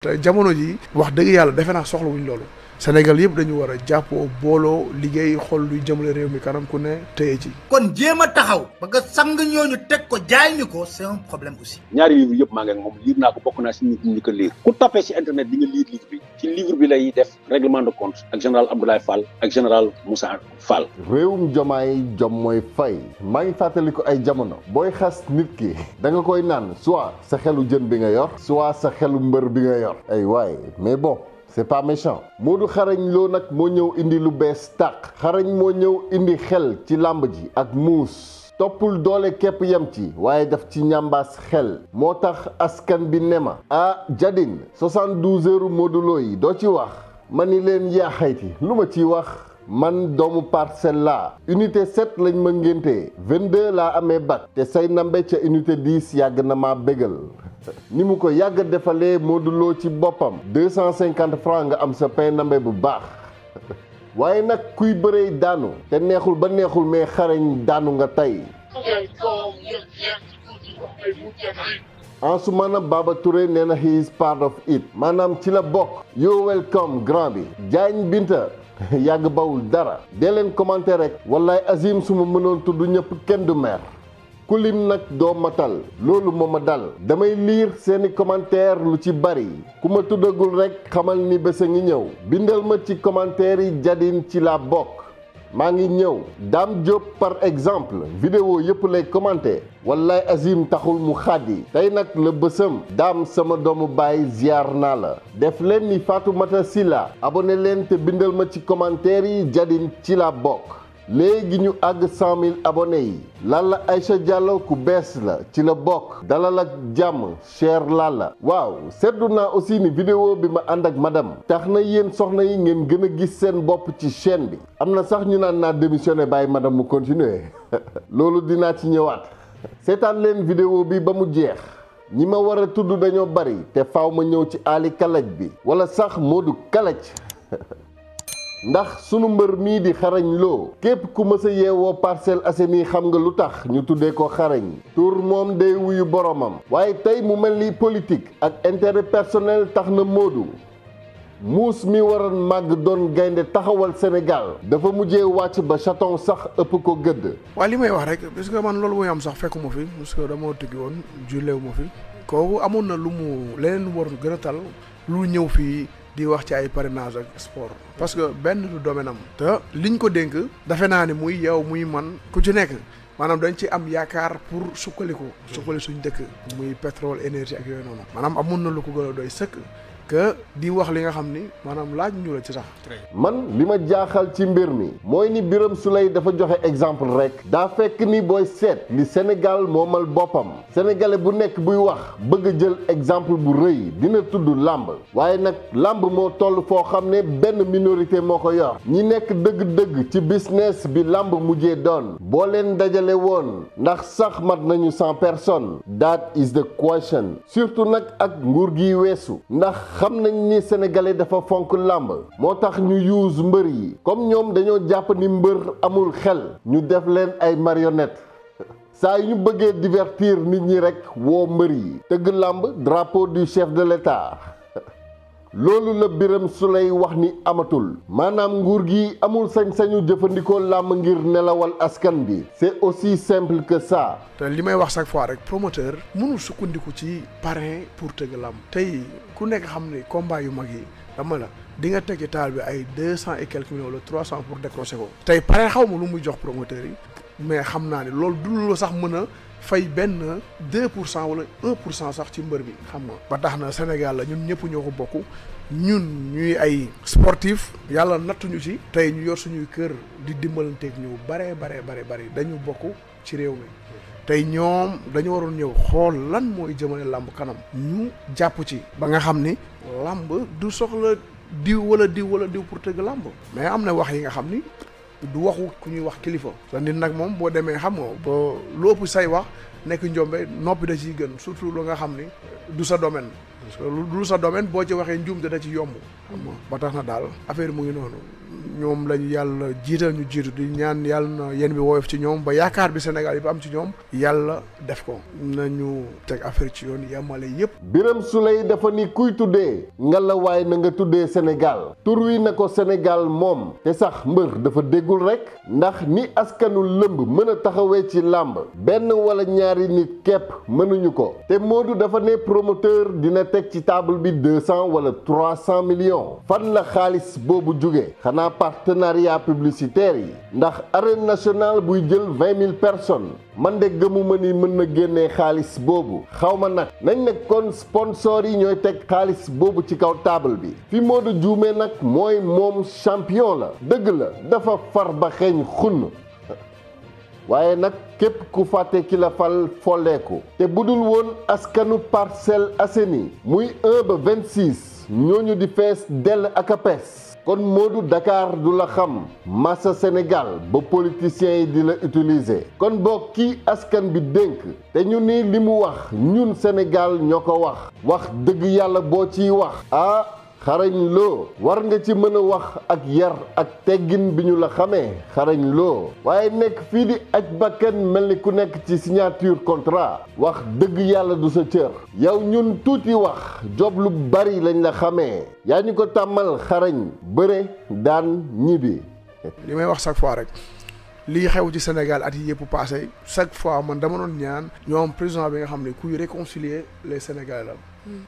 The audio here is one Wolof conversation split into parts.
te jamono ji wax dëgg yàlla defe naa soxla wuñ loolu Sénégal yëpp dañu war a jàppoo booloo liggéey xool luy jëmale réew mi kanam ku ne téye ci. kon jéem a taxaw ba nga sang ñooñu teg ko jaay ñu ko c'est un problème aussi. ñaari livre yëpp maa ngi ak moom liir naa ko bokk naa si nit ñi ko liir ku tapé si internet di nga liir livre bi ci livre bi lay def règlement de compte ak général Abdoulaye Fall ak général Moussa Fall. réewum jomaay jom mooy fay maa ngi fàttali ko ay jamono booy xas nit ki da nga koy naan soit sa xelu jën bi nga yor soit sa xelu mbër bi nga yor ay waay mais bon. c'est pas méchant Modou Xarañ Lo nag moo ñëw indi lu bees tàq xarañ moo ñëw indi xel ci làmb ji ak muus toppul doole képp yem ci waaye daf ci ñambaas xel moo tax askan bi ne ma Jadine 72 heures Modou Lo yi doo ci wax ma ni leen yaa xayti lu ma ciy wax man doomu Parcelles laa unité 7 lañ ma ngéntee 22 laa amee bac te say nambe ca unité 10 yàgg na maa bégal ni mu ko yàgg defalee Modou Lo ci boppam 250 francs nga am sa pain nambe bu baax waaye nag kuy bëree daanu te neexul ba neexul mais xarañ daanu nga tey Ansoumana Baba Touré nee na he is part of it maanaam ci la bokk yo welcome grand bi Diagne Binta yàgg bawul dara dee leen commenter rek wallaay Azim su ma mënoon tudd ñëpp kenn du mer ku lim nag doo matal loolu moo ma dal damay lire seeni commentaire lu ci bari ku ma tuddagul rek xamal ni bés a ngi ñëw bindal ma ci commentaire yi Jadine ci la bokk maa ngi ñëw Dame Diop par exemple vidéo yëpp lay commenter wallaay Azim taxul mu xaddi tey nag la bësam Dame sama doomu baay ziar naa la def leen ni Fatoumata Silla abonné leen te bindal ma ci commentaire yi Jadine ci la bokk léegi ñu àgg 100 000 abonnés yi Lalla Aïcha Diallo ku bees la ci la bokk dalal ak jàmm cher Lalla waaw seetlu naa aussi ni vidéo bi ma ànd ak madame tax na yéen soxna yi ngeen gën a gis seen bopp ci chaîne bi am na sax ñu naan naa démissionné bàyyi madame mu continuer loolu dinaa ci ñëwaat seetaan leen vidéo bi ba mu jeex ñi ma war a tudd dañoo bari te faaw ma ñëw ci Ali Kalaj bi wala sax Modou Kalaj ndax sunu mbër mii di Xarañ Lo képp ku mës a yeewoo Parcelles Assainies xam nga lu tax ñu tuddee ko xarañ tur moom day wuyu boromam waaye tey mu mel ni politique ak intérêt personnel tax na Modou muus mi waroon màgg doon gaynde taxawal Sénégal dafa mujjee wàcc ba chaton sax ëpp ko gëdd. waaye li may wax rek parce que man loolu mooy am sax fekkuma fi parce que dama tëggi woon julleewu ma fi kooku amoon na lu mu leneen lu waroon gën a tal lu ñëw fii di wax ci ay parrainage ak sport parce que benn du domaine am te liñ ko dénk defe naa ne muy yow muy man ku ci nekk maanaam dañ ci am yaakaar pour suqali suñ dëkk muy pétrole énergie ak yooyu noonu maanaam amoon na lu ko gën a doy sëkk que di wax li nga xam ni maanaam laaj ñu la ci sax. man li ma jaaxal ci mbir mi mooy ni Birame Souleye dafa joxe exemple rek daa fekk ni booy seet li Sénégal moomal boppam sénégalais bu nekk buy wax bëgg a jël exemple bu rëy dina tudd làmb waaye nag làmb moo toll foo xam ne benn minorité moo ko yor ñi nekk dëgg-dëgg ci business bi làmb mujjee doon boo leen dajale woon ndax sax mat nañu 100 personnes that is the question surtout nag ak nguur gi weesu ndax xam nañ ni sénégalais dafa fonk làmb moo tax ñu use mbër yi comme ñoom dañoo jàpp ni mbër amul xel ñu def leen ay marionnette saa yu ñu bëggee divertir nit ñi rek woo mbër yi tëgg làmb drapeau du chef de l'État loolu la Birame Souleye wax ni amatul maanaam nguur gi amul sañ-sañu jëfandikoo làmb ngir nelawal askan bi c'est aussi simple que ça. te li may wax chaque fois rek promoteur mënul sukkandiku ci parrain pour tëgg làmb tey ku nekk xam ne combat yu mag yi dama la di nga teg ci taal bi ay 200 et quelques millions wala 300 pour décrocher ko tey parrain xaw ma lu muy jox promoteur yi mais xam naa ne loolu du la sax mën a fay benn 2% wala 1% sax ci mbër bi xam nga. ba tax na Sénégal la ñun ñëpp ñoo ko bokk ñun ñuy ay sportif yàlla nattuñu ci. tey ñu yor suñuy kër di dimbalanteeg ñu bare dañu bokk ci réew mi tey ñoom dañu waroon ñëw xool lan mooy jëmale làmb kanam ñu jàpp ci. ba nga xam ni làmb du soxla diw wala diw pour tëgg làmb mais am na wax yi nga xam ni. du waxu ku ñuy wax kilifa sa nit nag moom boo demee xam nga ba lu ëpp say wax nekk njombe noppi da ciy gën surtout lu nga xam ni du sa domaine parce que du sa domaine boo ci waxee njuum da ci yomb xam nga ba tax na daal affaire mu ngi noonu ñoom lañu yàlla jiital ñu jiitu di ñaan yàlla na yéen bi woyof ci ñoom ba yaakaar bi Sénégal yi ba am ci ñoom yàlla def ko nañu teg affaire ci yoon yemale yépp. Birame Souleye dafa ni kuy tuddee ngalawaay na nga tuddee Sénégal tur wi na ko Sénégal moom te sax mbër dafa déggul rek ndax ni askanu lëmb mën a taxawee ci làmb benn wala ñaari nit képp mënuñu ko te Modou dafa ne promoteur dina teg ci table bi 200 wala 300 millions fan la xaalis boobu jóge xanaa partenariat publicitaire yi ndax arène nationale buy jël 20 000 personnes man de gëmuma ni mën na génnee xaalis boobu xaw ma nag nañ ne kon sponsor yi ñooy teg xaalis boobu ci kaw table bi fi Modou juumee nag mooy moom champion la dëgg la dafa far ba xeeñ xunn waaye nag képp ku fàtte ki la fal folleeku te budul woon askanu Parcelles Assainies muy 1 ba 26 ñooñu di fees dell ak apes kon Modou Dakar du la xam massa Sénégal ba politiciens yi di la utiliser kon boo kii askan bi dénk te ñu ni li mu wax ñun Sénégal ñoo ko wax dëgg yàlla boo ciy wax xarañ loo war nga ci mën a wax ak yar ak teggin bi ñu la xamee xarañ loo waaye nekk fii di aj bakkan mel ni ku nekk ci signature contrat wax dëgg yàlla du sa cër yow ñun tuuti wax job lu bari lañ la xamee yaa ñu ko tàmmal xarañ bëre daan ñibbi. li may wax chaque fois rek lii xew ci Sénégal at yi yëpp passé chaque fois man dama doon ñaan ñoom président bi nga xam ne kuy réconcilier les Sénégalais la.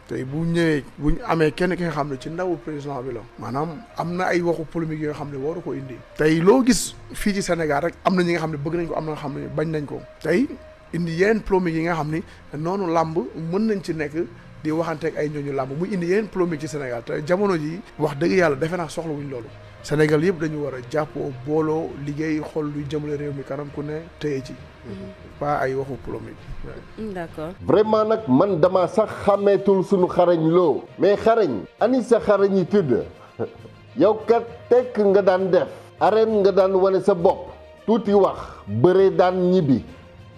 tey bu ñëwee bu ñu amee kenn ki nga xam ne ci ndawu président bi la maanaam am na ay waxu polémique yoo xam ne waru ko indi tey loo gis fii ci Sénégal rek am na ñi nga xam ne bëgg nañ ko am na nga xam ne bañ nañ ko tey indi yeneen polémique yi nga xam ni noonu làmb mën nañ ci nekk di waxanteeg ay ñooñu làmb muy indi yeneen polémique ci Sénégal te jamono ji wax dëgg yàlla defe naa soxla wuñ loolu Sénégal yëpp dañu war a jàppoo booloo liggéey xool luy jëmale réew mi kanam ku ne téye ci pas ay waxu polémique. D'accord. vraiment nag man dama sax xàmmeetul sunu xarañ loo mais xarañ ani sa xarañ yi tëdd yow kat tekk nga daan def arène nga daan wane sa bopp tuuti wax bëre daan ñibbi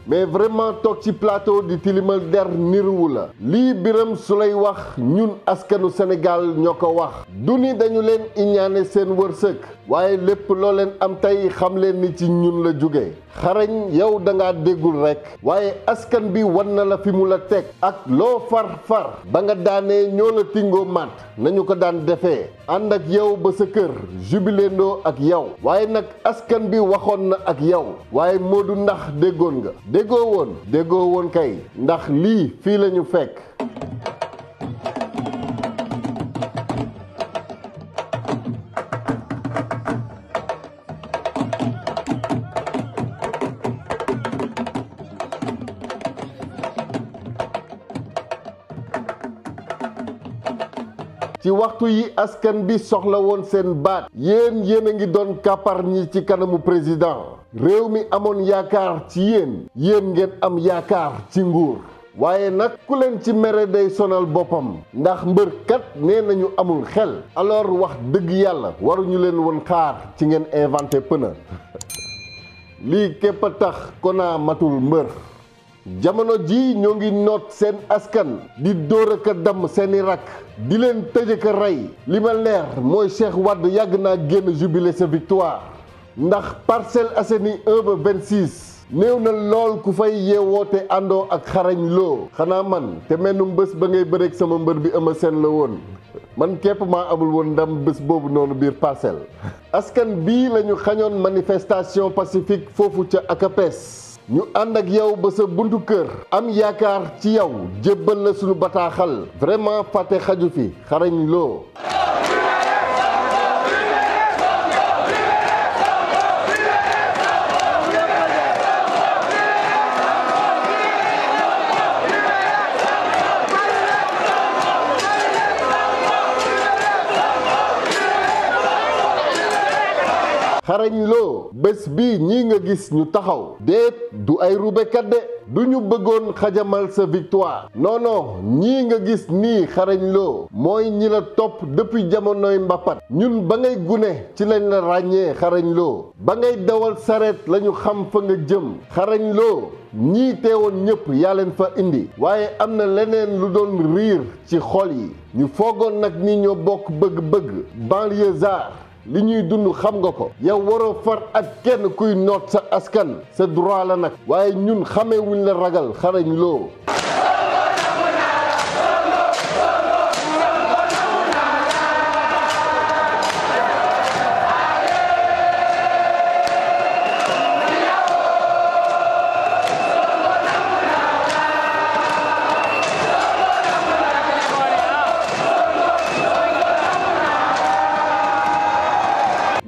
mais vraiment toog ci plateau di tilimal der niruwu la lii Birame Souleye wax ñun askanu Sénégal ñoo ko wax du ni dañu leen iñaane seen wërsëg waaye lépp loo leen am tey xam leen ni ci ñun la jóge xarañ yow da ngaa déggul rekk waaye askan bi wan na la fi mu la teg ak loo far ba nga daanee ñoo la tingoo mat nañu ko daan defee ànd ak yow ba sa kër jubileendoo ak yow waaye nag askan bi waxoon na ak yow waaye Modou ndax déggoon nga déggoo woon kay ndax lii fii la ñu fekk. ci waxtu yi askan bi soxla woon seen baat yéen a ngi doon kàppar ñi ci kanamu président réew mi amoon yaakaar ci yéen ngeen am yaakaar ci nguur waaye nag ku leen ci mere day sonal boppam ndax mbër kat nee nañu amul xel alors wax dëgg yàlla waruñu leen woon xaar ci ngeen inventé pëna lii képp a tax Kona matul mbër jamono ji ñoo ngi noot seen askan di dóor ak a damm seeni rakk di leen tëj ak a rey li ma leer mooy Cheikh Wade yàgg naa génn jubilé sa victoire ndax Parcelles Assainies 1 ba 26 néew na lool ku fay yeewoote àndoo ak xarañ loo xanaa man te mennum bés ba ngay bëreeg sama mbër bi Eumeu Sène la woon man képp maa amul woon ndam bés boobu noonu biir Parcelles askan bii lañu xañoon manifestation pacifique foofu ca ACAPES ñu ànd ak yow ba sa buntu kër am yaakaar ci yow jébbal la suñu bataaxal vraiment fàtte xaju fi xarañ loo xarañ loo bés bi ñii nga gis ñu taxaw déet du ay rubekat de du ñu bëggoon xajamal sa victoire non non ñii nga gis nii xarañ loo mooy ñi la topp depuis jamonoy mbappat ñun ba ngay gune ci lañ la ràññee xarañ loo ba ngay dawal sareet lañu xam fa nga jëm xarañ loo ñii teewoon ñëpp yaa leen fa indi waaye am na leneen lu doon riir ci xol yi ñu foogoon nag ni ñoo bokk bëgg-bëgg banlieusard li ñuy dund xam nga ko yow waroo far ak kenn kuy noot sa askan sa droit la nag waaye ñun xamewuñ la ragal xarañ loo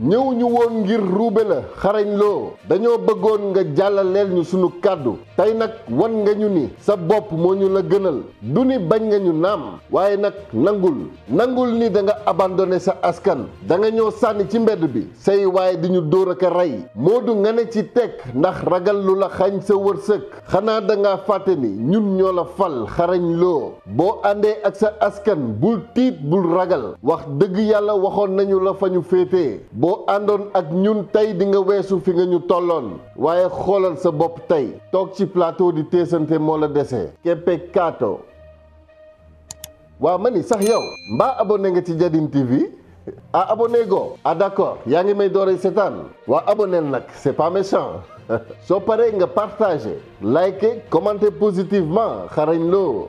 ñëw ñu woon ngir ruube la xarañ loo dañoo bëggoon nga jàllaleel ñu sunu kàddu tey nag wan nga ñu ni sa bopp moo ñu la gënal du ni bañ nga ñu naam waaye nag nangul ni da nga abandonné sa askan da nga ñoo sànni ci mbedd bi say waaye di ñu dóor ak a rey Moodu nga ne ci tekk ndax ragal lu la xañ sa wërsëg xanaa da nga fàtte ni ñun ñoo la fal xarañ loo boo àndee ak sa askan bul tiit bul ragal wax dëgg yàlla waxoon nañu la fa ñu féetee boo àndoon ak ñun tey di nga weesu fi nga ñu tolloon waaye xoolal sa bopp tey toog ci plateau di teesante moo la dese keppe kaato waa ma ni sax yow mbaa abonné nga ci Jadin TV ah abonné go ah d'accord yaa ngi may doore seetaan waa abonné nag c'est pas méchant soo paree nga partagé liker commenter positivement xarañ loo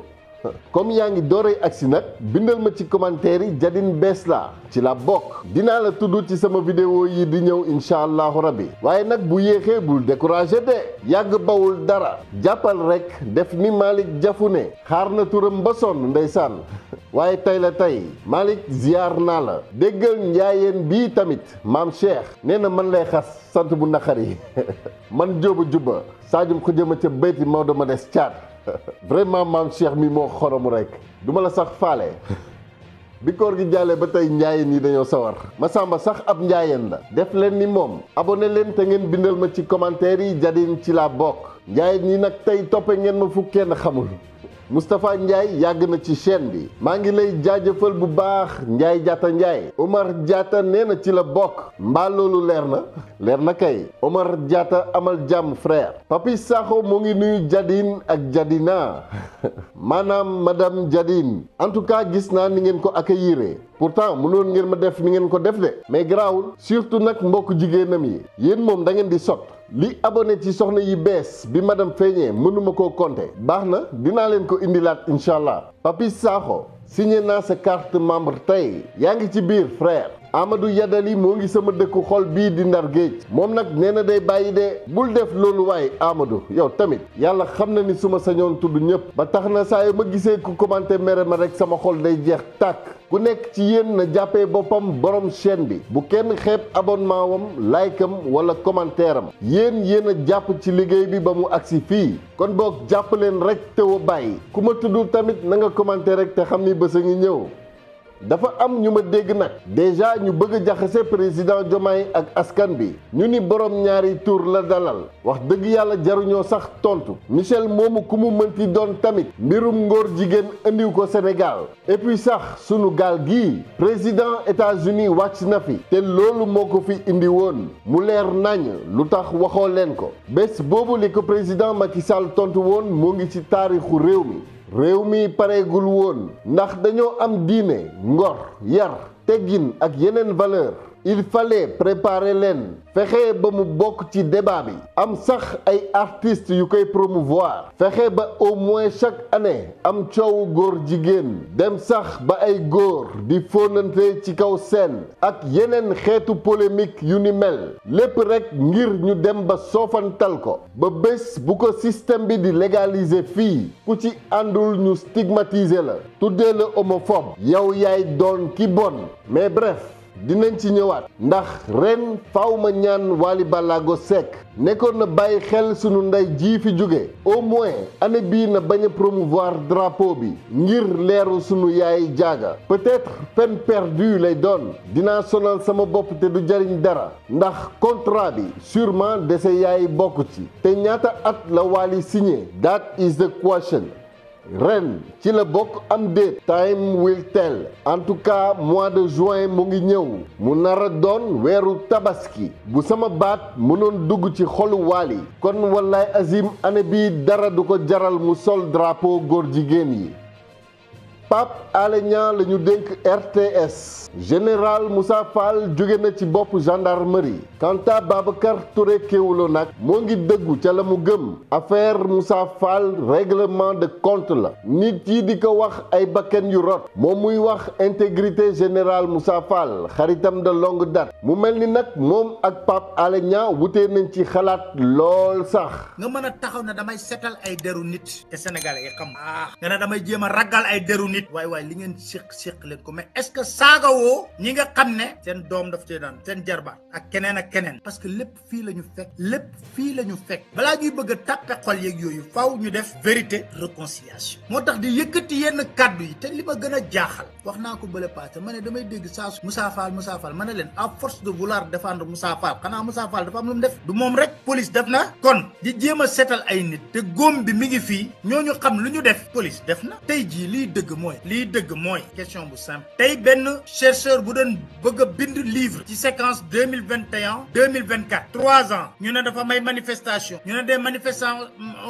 comme yaa ngi dooree agsi nag bindal ma ci commentaire yi Jadin bees la ci la bokk dinaa la tudd ci sama vidéo yi di ñëw incha allahu rabbi waaye nag bu yéexee bul découragé de yàgg bawul dara jàppal rek def ni Malick Jafune xaar na turam ba sonn ndeysaan waaye tey la tey Malick ziar naa la déggal njaayeen bii tamit maam Cheikh nee na man lay xas sant bu naqari man jóoba jubba saajum ko jëma ca bayti Maodo ma des caat vraiment maam Cheikh mi moo xoromu rek duma la sax faale bi koor gi jàllee ba tey njaayeen yi dañoo sawar Masamba sax ab njaayeen la def leen ni moom abonné leen te ngeen bindal ma ci commentaire yi Jadin ci la bokk njaayeen yi nag tey toppe ngeen ma fu kenn xamul Moustapha Ndiaye yàgg na ci chaîne bi maa ngi lay jaajëfal bu baax Ndiaye Diatta Ndiaye Omar Diatta nee na ci la bokk mbaa loolu leer na kay Omar Diatta amal jàmm frère Papi Sakho moo ngi nuyu Jadin ak Jadina maanaam madame Jadin en tout cas gis naa ni ngeen ko accueillir pourtant mënoon ngeen ma def ni ngeen ko def de mais garaawul surtout nag mbokk jigéenam yi yéen moom da ngeen di sot li abonné ci soxna yi bees bi madame feeñee mënuma koo compter baax na dinaa leen ko indilaat incha allah Papi Sakho signé naa sa carte membre tey yaa ngi ci biir frère Amadou Yadali moo ngi sama dëkku xol bii di Ndar Géej moom nag nee na day bàyyi de bul def loolu waaye Amadou yow tamit yàlla xam na ni su ma sañoon tudd ñëpp ba tax na saa yu ma gisee ku commenté mere ma rek sama xol day jeex tàkk ku nekk ci yéen na jàppee boppam borom chaîne bi bu kenn xeeb abonnement wam like am wala commentaire am yéen a jàpp ci liggéey bi ba mu agsi fii kon boog jàpp leen rek te wa bàyyi ku ma tudd tamit na nga commenté rek te xam ni bés a ngi ñëw dafa am ñu ma dégg nag déjà ñu bëgg a jaxase président Diomaye ak askan bi ñu ni borom ñaari tur la dalal wax dëgg yàlla jaruñoo sax tontu Michel moomu ku mu mënti doon tamit mbirum ngóor jigéen indiw ko Sénégal et puis sax sunu gaal gii président États-Unis wàcc na fi te loolu moo ko fi indi woon mu leer nañ lu tax waxoo leen ko bés boobu li ko président Macky Sall tontu woon moo ngi ci taarixu réew mi pareegul woon ndax dañoo am diine ngor yar teggin ak yeneen valeur il fallait préparer leen fexe ba mu bokk ci débat bi am sax ay artistes yu koy promouvoir fexe ba au moins chaque année am coowu góor jigéen dem sax ba ay góor di fóonante ci kaw scène ak yeneen xeetu polémique yu ni mel lépp rek ngir ñu dem ba soofantal ko ba bés bu ko système bi di légaliser fii ku ci àndul ñu stigmatiser la tuddee la homophobe yow yaay doon ki bon mais bref dinañ ci ñëwaat ndax ren faaw ma ñaan Wally Ballago Seck nekkoon na bàyyi xel sunu ndey ji fi jóge au moins année bii na bañ a promouvoir drapeau bi ngir leeru sunu yaay jaaga peut-être peine perdue lay doon dinaa sonal sama bopp te du jariñ dara ndax contrat bi sûrement dese yaay bokk ci te ñaata at la Wally signé that is the question ren ci la bokk am déet time will tell en tout cas mois de juin mu ngi ñëw mu nar a doon weeru tabaski bu sama baat mënoon dugg ci xolu Wally kon wallaay azim année bi dara du ko jaral mu sol drapeau góor jigéen yi Pape Alé Niang la ñu dénk RTS. général Moussa Fall jóge na ci bopp gendarmerie. quant à Babacar Touré Kewoulo nag moo ngi dëggu ca la mu gëm. affaire Moussa Fall règlement de compte la. nit yi di ko wax ay bakken yu rot. moom muy wax intégrité général Moussa Fall xaritam de longue date. mu mel ni nag moom ak Pape Alé Niang wutee nañ ci xalaat lool sax. nga mën a taxaw na damay setal ay deru nit te Sénégalais yi xam nga ne damay jéem a ragal ay deru nit waay li ngeen séq leen ko mais est-ce que saagawoo ñi nga xam ne seen doom daf cee daan seen jarbaat ak keneen parce que lépp fii la ñu fekk balaa ñuy bëgg a tàppe xol yeeg yooyu faaw ñu def vérité réconciliation moo tax di yëkkati yenn kàddu yi te li ma gën a jaaxal wax naa ko bële passé ma ne damay dégg saa su Moussa Fall ma ne leen à force de vouloir défendre Moussa Fall xanaa Moussa Fall dafa am lu mu def du moom rek police def na kon di jéem a seetal ay nit te góom bi mi ngi fii ñooñu xam lu ñu def police def na tey jii lii dëgg mooy question bu simple tey benn chercheur bu doon bëgg a bind livre ci séquence 2021-2024 3 ans ñu ne dafa may manifestation ñu ne des manifestants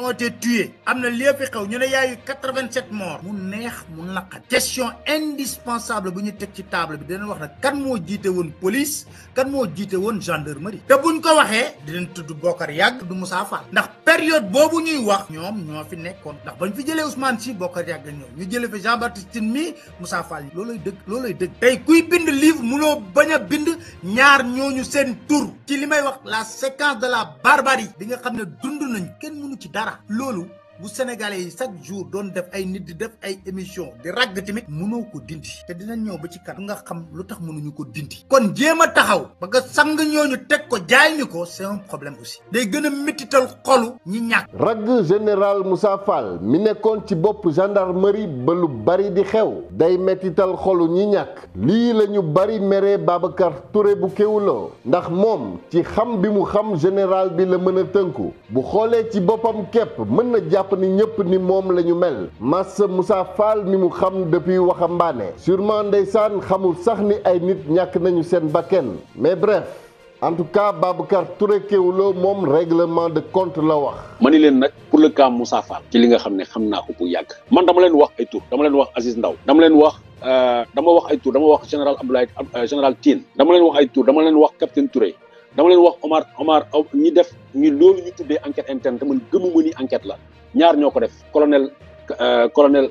ont été tués am na lii fi xew ñu ne yaayu 87 morts mu neex mu naqat question indispensable bu ñu teg ci table bi dinañ wax ne kan moo jiite woon police kan moo jiite woon gendarmerie te buñ ko waxee dinañ tudd Bokar Yàgg tudd Moussa Fall ndax période boobu ñuy wax ñoom ñoo fi nekkoon ndax bañ fi jëlee Ousmane Sy Bokar Yàgg ñëw ñu jëlee fi Jean-Baptiste Tine mi Moussa Fall looloy dëgg tey kuy bind livre munoo bañ a bind ñaar ñooñu seen tur ci li may wax la séquence de la barbarie bi nga xam ne dund nañ kenn mënu ci dara loolu bu Sénégalais yi chaque jour doon def ay nit di def ay émission di ragg tamit mënoo ko dindi te dinañ ñëw ba ci kanam nga xam lu tax mënuñu ko dindi kon jéem a taxaw ba nga sang ñooñu teg ko jaay ñu ko c'est un problème aussi day gën a métital xolu ñi ñàkk. ragg général Moussa Fall mi nekkoon ci bopp gendarmerie ba lu bari di xew day métital xolu ñi ñàkk lii la ñu bari mere Babacar Touré bu Kewoulo ndax moom ci xam bi mu xam général bi la mën a tënku bu xoolee ci boppam képp mën na jàpp ni ñëpp ni moom la ñu mel Massa Moussa Fall mi mu xam depuis waxambaane sûrement ndeysaan xamul sax ni ay nit ñàkk nañu seen bakken mais bref en tout cas Babacar Touré Kewoulo moom règlement de compte la wax. ma ni leen nag pour le cas Moussa Fall ci li nga xam ne xam naa ko bu yàgg man dama leen wax ay tur dama leen wax Aziz Ndaw dama leen wax dama wax ay tur dama wax général Abdoulaye général Tine dama leen wax ay tur dama leen wax capitaine Touré dama leen wax Omar ñi def ñu loolu ñu tuddee enquête interne te man gëmuma ni enquête la ñaar ñoo ko def colonel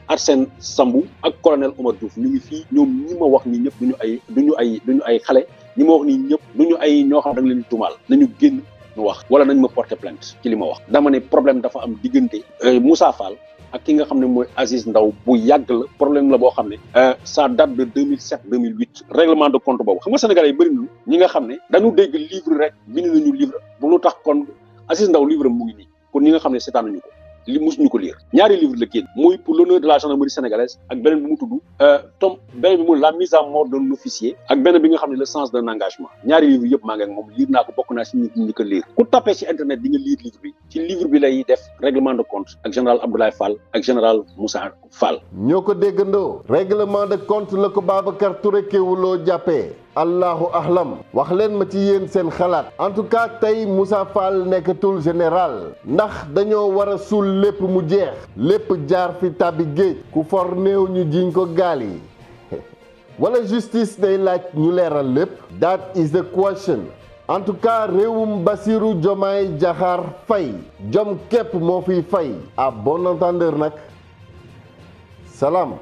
Arsène Sambou ak colonel Omar Diouf ñu ngi fii ñoom ñi ma wax ni ñëpp duñu ay xale ñi ma wax ni ñëpp duñu ay ñoo xam da nga leen di tuumaal nañu génn ñu wax wala nañ ma porter plainte ci li ma wax dama ne problème dafa am diggante Moussa Fall ak ki nga xam ne mooy Aziz Ndaw bu yàgg la problème la boo xam ne ça date de 2007-2008 règlement de compte boobu xam nga Sénégalais yi bëri na ñi nga xam ne dañu dégg livre rek bind nañu livre bu lu tax kon Aziz Ndaw livre mu ngi nii kon ñi nga xam ne seetaan nañu ko li musuñu ko lire ñaari livre la génn muy pour l'honneur de la gendarmerie sénégalaise ak beneen bi mu tudd beneen bi mu la mise à mort d'un officier ak beneen bi nga xam ne le sens d'un engagement ñaari livre yëpp maa ngi ak moom lire naa ko bokk naa si ñi ko lire ku tapé ci internet di nga lire livre bi ci livre bi lay def règlement de compte ak général Abdoulaye Fall ak général Moussa Fall. ñoo ko déggandoo règlement de compte la ko Babacar Touré Kewoulo jàppee allahu ahlam wax leen ma ci yéen seen xalaat en tout cas tey Moussa Fall nekkatul général ndax dañoo war a suul lépp mu jeex lépp jaar fi tàbbi géej ku for néew ñu jiñ ko gaal yi wala justice day laaj ñu leeral lépp that is the question en tout cas réewum Bassirou Diomaye Diakhar Faye jom képp moo fiy fay à bon entendeur nag salaam